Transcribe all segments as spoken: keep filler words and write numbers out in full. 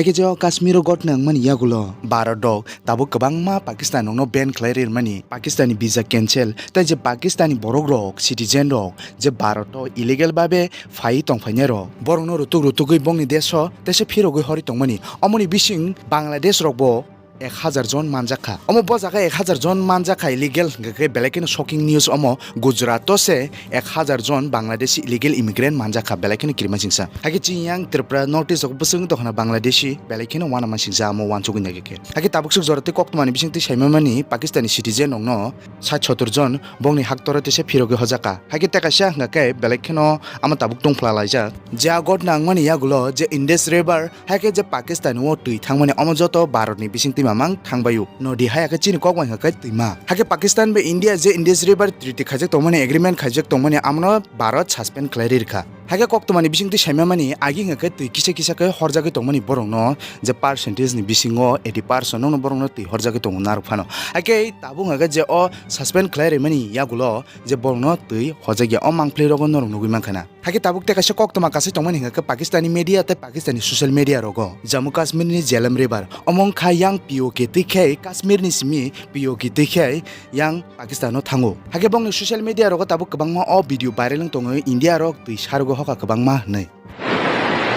Haikhe je o Kashmir o gotna wngmani yagulo Bharat rok tabuk kwbangma Pakistan rokno ban khlai rirmani, Pakistan ni visa cancel, tei je Pakistan ni borok rok, citizen rok je Bharat o illegal babe phai tongphainai rok, borokno rutuk rutugwi bongni desh o teisa phirogwi horwi tongmani. Omoni bising Bangladesh rok bo ek hazar jon manjak kha. Omo bo jaga ek hazar jon manjak kha illegal, hwnkhe belai kheno shocking news omo. Gujarat o se ek hazar jon Bangladeshi illegal immigrant manjak kha, belai kheno kirima singsa. Haikhe chini yang Tripura North East o bwswk wng tongkha na Bangladeshi, belai kheno uanama singsa amo uansugwi naikhe khe. Haikhe tabuk swk jora tei koktwmani bisingtwi saimamani Pakistani citizen rokno sat sotor jon bongni haktor o teisa phirogwi hojak kha. Haikhe tei kaisa hwnkha khe belai kheno amo tabuk tongphla laijak. Je a gotna wngmani yagulo je Indus River, haikhe je Pakistan o twi thangmani, omo joto Bharat ni bisingtwi mamang thangbaio. Nodi hai haikhe chini kok bai hwnkha khe twima. Haikhe Pakistan bai India je Indus River Treaty khaijak tongmani, agreement khaijak tongmani, amono Bharat suspend khlai ri rwkha. Haikhe koktwmani bisingtwi saimamani agi hwnkha khe twi kisa kisa khe horjagwi tongmani borokno, je percentage ni bisingo eighty percent nokno borokno twi horjagwi tongo narwk phano. Haikhe tabuk hwnkha khe je o suspend khlai rimani yagulo je borokno twi horjakya, o mangpli rogo norok nugwi mankha na. Haikhe tabuk tei kaisa koktwma kasai tongmani hwnkha khe Pakistani media tei Pakistani social media rogo Jammu Kashmir ni Jhelum River, omo wngkha yang P O K twi khe Kashmir ni simi P O K twi khe yang Pakistan o thango. Haikhe bongni social media rogo tabuk kwbangma o video viral wng tongo, India rok twi sarugo hoka kwbangma hwnwi.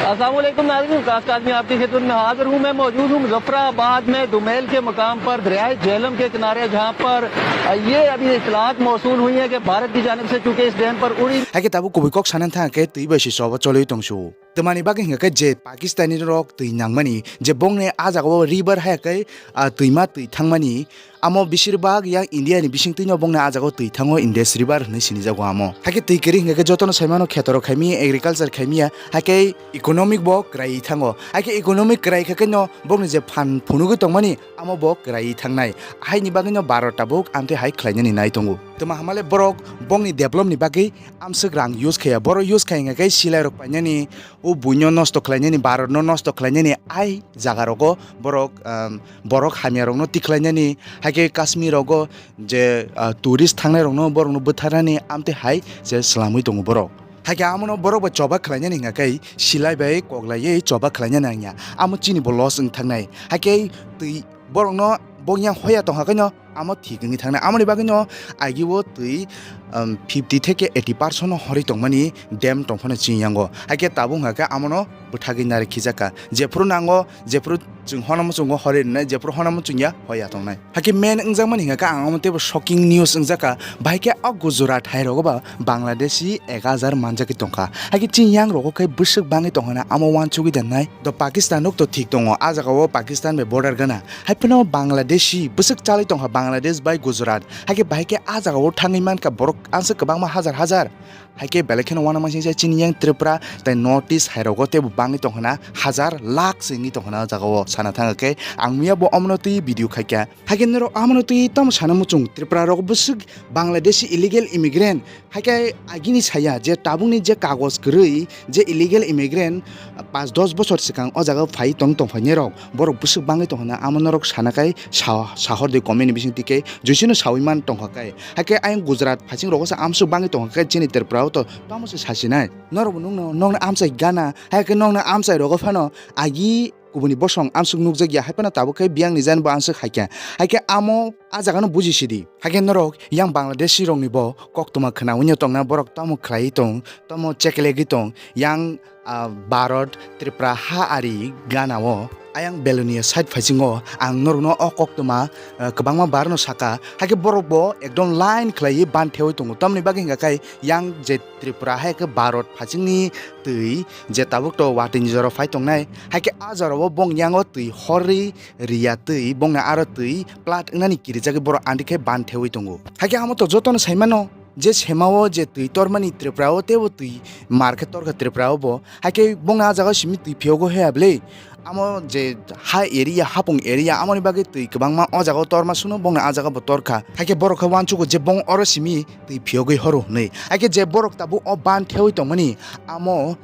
अस्सलाम वालेकुम नाज़रीन, काश काज़मी आपकी खिदमत में हाजिर हूँ। मैं मौजूद हूँ मुजफ्फराबाद में दुमेल के मुकाम पर दरियाए झेलम के किनारे, जहाँ पर, अ, ये अभी इतलात मौसूल हुई है कि भारत की जानिब से चूँकि इस डैम पर उड़ी Haikhe tabuk kubui kok sana thang khe twi bai se choba cholwi tongsu. Twmani bagwi hwnkha khe je Pakistani rok twi nangmani, je bongni a jagao river hai khe, a, twima twi thangmani, amo besir bak yang India ni bisingtwi no bongni a jagao twi thango Indus River hwnwi sinijago amo. Haikhe twi kwrwi hwnkha khe jotono saimano khetorok khaimaya, agriculture khaimaya, haikhe economic bo kwraiwi thango. Haikhe economic kwrai kha khe no bongni je phan phunugwi tongmani amo bo kwraiwi thangnai. Haini bagwi no Bharat tabuk amtwi hai khlainani nai tongo. Twma hamale borok bongni develop ni bagwi amswk rang use khaiya. Borok use khai hwnkha khe silai rok painani, o buino nosto khlainani, Bharat no nosto khlainani, ai jaga rogo borok, um, borok hamya rokno tikhlainani, haikhe Kashmir rogo je, ah, tourist thangnai rokno borokno bwtharnani amtwi hai se swlamwi tongo borok. Haikhe amono borok bai choba khlainani hwnkha khe silai bai koklaiwi choba khlainani nangya. Amo chini bo loss wng thangnai. Haikhe twi borokno bongya hoya tongkha khe no amo thik wngwi thangnai. Amoni bagwi no agi o twi, um, fifty theke eighty percent no horwi tongmani dam tongphano chini yango. Haikhe tabuk hwnkha khe amono bwthagwi nari khijakha. Jephuru nango, jephuru chwng hwnamo chwngno horwi rwnai, jephuru hwnamo chwngya hoya tongnai. Haikhe main wngjakmani hwnkha khe ang omo teibo shocking news wngjakha. Bahai khe o Gujarat hai rogo ba Bangladeshi ek hajar manjagwi tongkha. Haikhe chini yang rogo khe bwswk bangwi tongkha na amo uansugwi da nai. Do Pakistan rok to thik tongo, a jaga o Pakistan bai border gana. Hai phano Bangladeshi bwswk chalwi tongkha Bangladesh bai Gujarat. Haikhe bahai khe a jaga o thangwi mankha borok answk kwbangma hajar hajar. Haikhe belai kheno uanama singsa chini yang Tripura tei North East hai rogo teibo bangwi tongkha na hajar lakh se wngwi tongkha na o jaga o sana thang khe ang miya bo omono twi video khaikha. Haikhe norok amono twi tamo sana muchung Tripura rok bwswk Bangladeshi illegal immigrant. Haikhe agini saya je tabukni je kagoj kwrwi je illegal immigrant, pas dos bosor swkang o jaga phai tong tongphainai rok, borok bwswk bangwi tongkha na amo norok sana khai sa-, sahor de comment ni bising twi khe joisino sawi man tongkha khe. Haikhe ayang Gujarat phaising rogo se amswk bangwi tongkha khe chini Tripura o to tamo se sasinai. Norok bo nokno, nokno amchai gana, haikhe nokno amchai rogo phano agi kubuni bosong amswk nukjakya, hai phano tabuk khe biyang ni jani bo amswk haikha. Haikhe amo a jaga no buji sidi. Haikhe norok yang Bangladeshi rokni bo koktwma khwnaui no tongna borok tamo khlaiwi tong, tamo chekelegwi tong, yang, ah, Bharat, Tripura ha ari gana o, ayang Belonia side phaisingo ang norokno o koktwma, ah, kwbangma bar no saka. Haikhe borok bo ekdom line khlaiwi ban thewi tongo. Tamoni bagwi hwnkha khe yang je Tripura hai khe Bharat phaisingni twi je tabuk to watwi ni jora phai tongnai, hai khe a jora o bong yango twi horwi riya twi bongni aro twi plat wngnani kirijagwi borok anti khe ban thewi tongo. Hai khe amo to jotono sai mano je sema o je twi tormani Tripura o teibo twi mar khe torkha Tripura o bo, hai khe bongni a jaga o simi twi phiyogwi hoya bwlwi. Amo je ha area, hapung area, amoni bagwi twi kwbangma o jaga o torma suno bongni a jaga bo torkha. Hai khe borok khe uansugo je bong oro simi twi phiyogwi horo hwnwi. Hai khe je borok tabuk o ban thewi tongmani, amo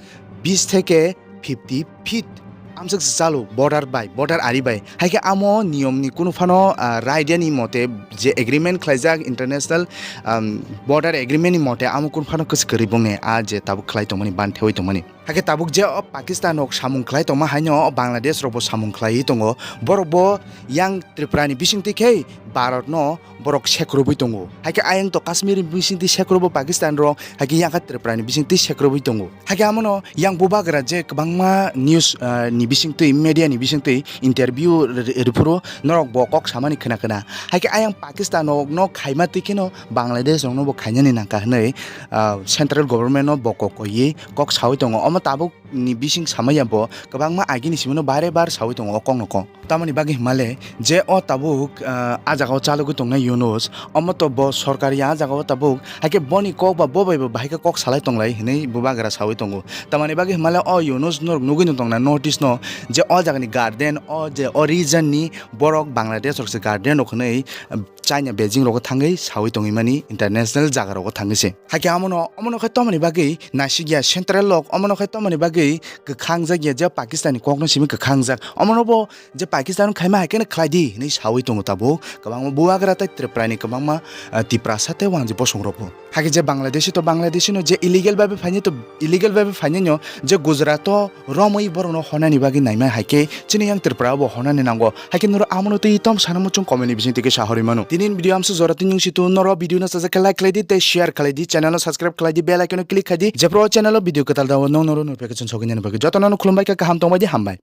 bis theke fifty feet amswk chalo border bai, border ari bai. Hai khe amo niyom ni kunu phano, ah, raida ni mote je agreement khlaijak international, um, border agreement ni mote amo kunu phano kwchwk kwrwi bongni a je tabuk khlai tongmani, ban thewi tongmani. Hakhe tabuk je o Pakistan rok samung khlai tongma haino o Bangladesh rok bo samung khlaiwi tongo. Borok bo yang Tripura ni bisingtwi khe Bharat no borok sekrubwi tongo. Hakhe ayang to Kashmir ni bisingtwi sekrubo Pakistan rok, hakhe yang kha Tripura ni bisingtwi sekrubwi tongo. Hakhe amono yang bubagra je kwbangma news, ah, ni bisingtwi, media ni bisingtwi interview ri-, ri-, riphuru norok bo kok samani khna khna. Hakhe ayang Pakistan rok no khaima twi kheno Bangladesh rok no bo khainani nangkha hwnwi, ah, central government no bo kok koiwi kok sawi tongo. Omo tabuk ni bising samaya bo kwbangma agini simi no bare bar sawi tongo o kok no kok. Tamoni bagwi hwnmale je o tabuk, ah, a jaga o chalogwi tongnai Yunus, omo to bo sorkari a jaga o tabuk, hakhe boni kok ba bo bai bo bahai khe kok salai tonglai hwnwi bubagra sawi tongo. Tamoni bagwi hwnmale o Yunus norok nugwi no tongna notice no je o jagani garden, o je o region ni borok Bangladesh rok se garden rok hwnwi, ah, China Beijing rogo thangwi sawi tongwi mani international jaga rogo thangwi se. Hakhe amono, omono khe tomoni bagwi nasikya central lok, omono khe tomoni bagwi kwkhang jakya je Pakistan ni kokno simi kwkhang jak. Omono bo je Pakistan khaima hai kheno khlai di hinwi sawi tongo tabuk. Kwbangma bubagra tei Tripura ni kwbangma, ah, Tiprasa tei wanji bosong rok bo. Hakhe je Bangladeshi to Bangladeshi no je illegal bai phainai to illegal bai phainai no je Gujarat o romwi borok no honani bagwi naima hai khe chini yang Tripura bo honani nango. Hakhe noro amono tei tom sana muchung comment ni bising tike sahori mano. Tini video amsa jora tini si tu noro video no sajak khe like khlai di tei share khlai di, channel no subscribe khlai di, bell icon no click khlai di. Jepro channel o video kwtal dawo nong noro notification sogwi nani bagwi joto no khulumbai kha, kaham tongbai di, hambai.